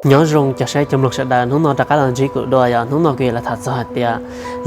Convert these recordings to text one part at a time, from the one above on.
Nyob zoo cov saib cov mloog sawv daws, hnub no rov qab los ntsib kuv dua. Yog hnub no kuv yuav los tham txog hais tias,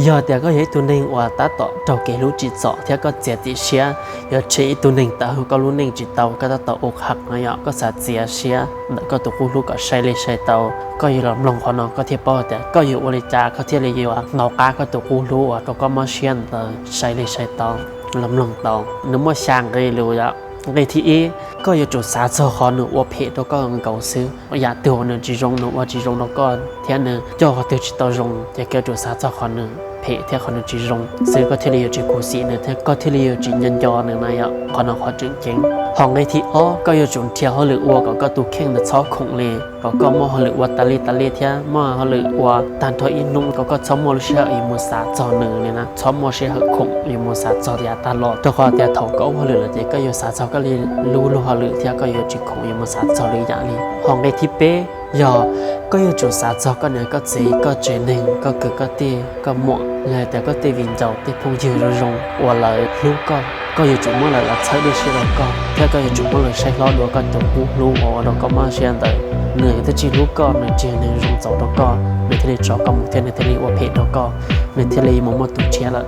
yog tias koj yog ib tug neeg uas tab tom raug kev hlub tsim txom thiab koj txiav txim siab yuav tshem ib tug neeg tawm hauv koj lub neej tsis tau, koj tab tom ua qhov no yog koj xav txiav siab ntawm koj tus qub hlub kom sai li sai tau, koj yuav los mloog qhov no koj thiaj paub tias koj yuav ua li cas koj thiaj li yuav hnov qab koj tus qub hlub uas rau koj mob siab ntawd sai li sai tau. Los mloog tau, nws muaj xya nqe lus yom. Nqe thib ib, koj yuav tsum xav txog qhov nws ua phem rau koj nkaus xwb. Yam twg uas nws tsis zoo, nws ua tsis zoo rau koj thiab nws coj qhov twg tsis tau zoo, ces koj yuav tsum xav txog qhov nws phem thiab qhov nws tsis zoo xwb, koj thiaj li yuav tsis khuv xim nws thiab koj thiaj li yuav tsis nco nco nws na yom. Qhov no qhov tseem ceeb. Ho nqe thib ob, koj yuav tsum nrhiav hauj lwm ua kom koj tus kheej ntawd txhob khoom li, kom koj muaj hauj lwm ua tas li tas li thiab muaj hauj lwm ua tag nrho ib hnub, kom koj txhob muaj lub sij hawm yuav mus xav txog nws li na, txhob muaj sij hawm khoom yuav mus xav txog yav tag los, rau qhov tias thaum koj ua hauj lwm lawm ces koj yuav xav txog koj li lub luag hauj lwm thiab koj yuav tsis khoom yuav mus xav txog li yam li. Ho nqe thib peb, yog koj yuav tsum xav txog koj niam koj txiv, koj tsev neeg, koj kwv koj tij, koj muam, los hais tias koj tej viv ncaus tej phooj ywg zoo zoo uas lawv hlub koj. Koj yuav tsum muab lawv los txhawb dej siab rau koj, thiab koj yuav tsum muab lawv saib hlob dua koj tus qub hlub uas ua rau koj mob siab ntawd. Nws twb tsis hlub koj, nws tsis yog neeg zoo txaus rau koj, nws thiaj li tso koj mus thiab nws thiaj li ua phem rau koj, nws thiaj li mus muaj tus tshiab lawm.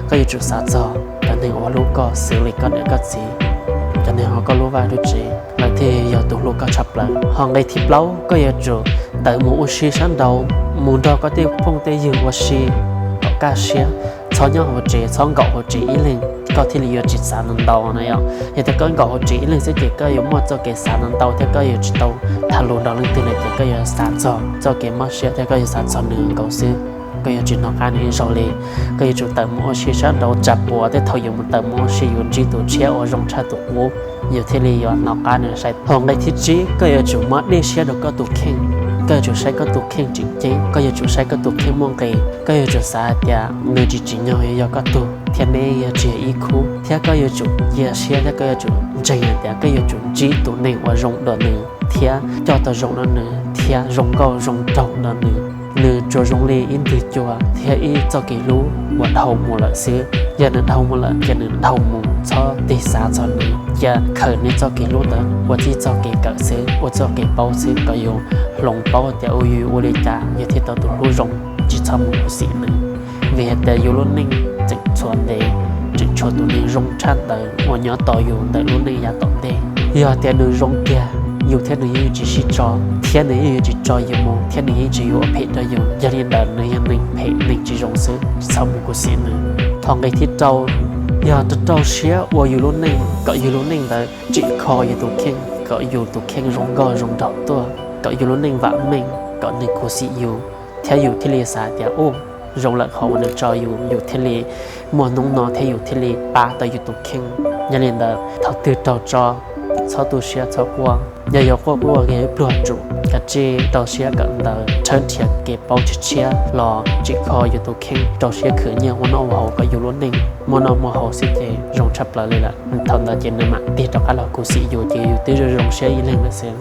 Koj yuav tsum xav txog cov neeg uas hlub koj xws li koj niam koj txiv, cov neeg hauv koj lub vaj lub tsev, lawv thiaj yog tus hlub koj tshaj plaws. Ho nqe thib plaub, koj yuav tsum tawm mus ua si sab nraud, mus nrog koj tej phooj tej ywg ua si kom kaj siab. Txhob nyob hauv tsev, txhob nkaum hauv tsev ib leeg, koj thiaj li yuav tsis xav ntau ntau na yom. Yog tias koj nkaum hauv tsev ib leeg xwb ces koj yuav muaj txoj kev xav ntau ntau thiab koj yuav tsis tau tham lus nrog leej twg li, ces koj yuav xav txog txoj kev mob siab thiab koj yuav xav txog nws nkaus xwb. Koj yuav tsis hnov qab nws ib zaug li. Koj yuav tsum tawm mus ua si sab nraud, tsam puas tej thaum yus mus tawm mus ua si yus ntsib tus tshiab uas zoo tshaj tus qub, yus thiaj li yuav hnov qab nws sai. Ho nqe thib tsib, koj yuav tsum muab dej siab rau koj tus kheej. Koj yuav tsum saib koj tus kheej tseem ceeb, koj yuav tsum saib koj tus kheej muaj nqis, koj yuav tsum xav hais tias nws tsis tsim nyog yuav yog koj tug thiab neb yuav tsis yog ib khub, thiab koj yuav tsum cia siab thiab koj yuav tsum ntseeg hais tias koj yuav tsum ntsib tus neeg uas zoo dua nws thiab coj tau zoo dua nws thiab zoo nkauj zoo nraug dua nws. Nws tsuas zoo li ib nthwv cua thiab ib txoj kev hlub uas dhau mus lawm xwb. Yog nws dhau mus lawm ces nws dhau mus, txhob tig xav txog nws, cia khawm neb txoj kev hlub ntawd ua txij txoj kev kawm xwb, ua txoj kev paub xwb, kom yus hloov paub tias ua yus ua li cas yus thiaj tau tus hlub zoo, tsis txhob mus khuv xim nws. Vim hais tias yus lub neej tseem tshuav ntev, tseem tshuav tus neeg zoo tshaj ntawd uas nyob tos yus ntawm lub neej yav tom ntej. Yog tias nws zoo tiag, yus thiab nws yeej yuav tsis sib tso, thiab nws yeej yuav tsis tso yus mus, thiab nws yeej tsis yuav ua phem rau yus. Yog li ntawd nws yog neeg phem neeg tsis zoo xwb, tsis txhob mus khuv xim nws. Ho nqe thib rau, yog rau rau siab ua yus lub neej kom yus lub neej ntawd tsim kho yus tus kheej, kom yus tus kheej zoo nkauj zoo nraug tuaj, kom yus lub neej vam meej, kom nws khuv xim yus, thiab yus thiaj li xav tias, u, zoo lawm qhov uas nws tso yus, yus thiaj li muaj hnub no thiab yus thiaj li pab tau yus tus kheej. Yog li ntawd thaum twg raug tso, txhob tu siab txhob quaj. Yog yuav quaj quaj ib pluag tsum, kav tsij rau siab kawm ntawv, tshawb nrhiav kev paub tshiab tshiab los tsim kho yus tus kheej, rau siab khwv nyiaj ua noj ua haus kom yus lub neej muaj noj muaj haus xwb ces zoo tshaj plaws li lawm. Thaum ntawd ces nws mam tig rov qab los khuv xim yus ces yus twb zoo zoo siab ib leeg lawm xwb.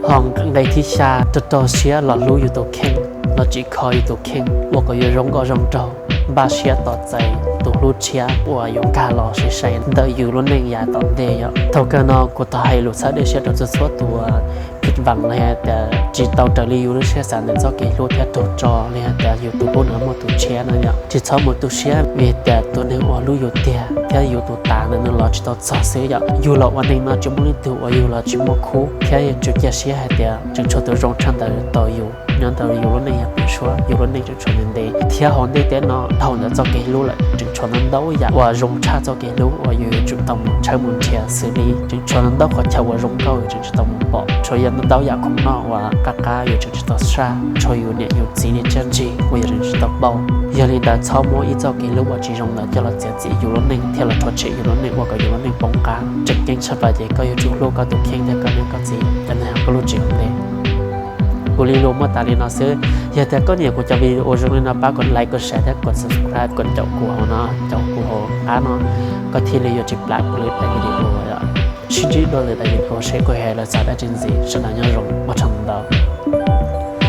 Ho nqe thib xya, rau rau siab los hlub yus tus kheej, los tsim kho yus tus kheej ua kom yus zoo nkauj zoo nraug, npaj siab tos txais tus hlub tshiab uas yuav nkag los sai sai ntawm yus lub neej yav tom ntej yom. Thaum kawg no kuv thov hais lus txhawb dej siab rau txhua txhua tus uas phij vam los yog tias tsis tau raws li yus lub siab xav ntawm txoj kev hlub thiab raug tso los yog tias yus tus hlub no muaj tus tshiab no yom. Tsis txhob mus tu siab vim tias tus neeg uas hlub yus tiag thiab yus tus tav ntawd nws los tsis tau txog xwb yom. Yus los ua neeg no tsis muaj leej twg uas yus los tsis muaj khub, thiab yuav tsum cia siab hais tias tseem tshuav tus zoo tshaj ntawd tos yus nyob ntawm yus lub neej yav pem suab, yus lub neej tseem tshuav ntev ntev. Thiab hauv ntiaj teb no dhau ntawm txoj kev hlub lawm tseem tshuav ntau ntau yam uas zoo tshaj txoj kev hlub uas yus yuav tsum tau mus tshawb mus nrhiav xws li, tseem tshuav ntau ntau qhov chaw uas zoo nkauj yus tseem tsis tau mus pom, tshuav yog ntau ntau yam khoom noj uas qab qab yus tseem tsis tau saj, tshuav yus niam yus txiv li tsiaj ntsig uas yus tseem tsis tau pauj. Yog li ntawd txhob muab ib txoj kev hlub uas tsis zoo ntawd coj los txiav txim yus lub neej thiab los rhuav tshem yus lub neej ua kom yus lub neej poob qab. Tseem ceeb tshaj plaws ces koj yuav tsum hlub koj tus kheej thiab koj niam koj txiv, cov neeg hauv koj lub tsev ua ntej. Kuv li luag muaj tas li no xwb. Yog tias koj nyiam kuv cov video zoo li no pab kom like, kom share thiab kom subscribe, kom caum kuv hauv no, caum kuv hauv qab no, koj thiaj li yuav tsis plam kuv lub daim video. Sib ntsib dua lwm daim video seb kuv hais los txog dab tsi ntxiv, sawv daws nyob zoo, ua tsaug ntau.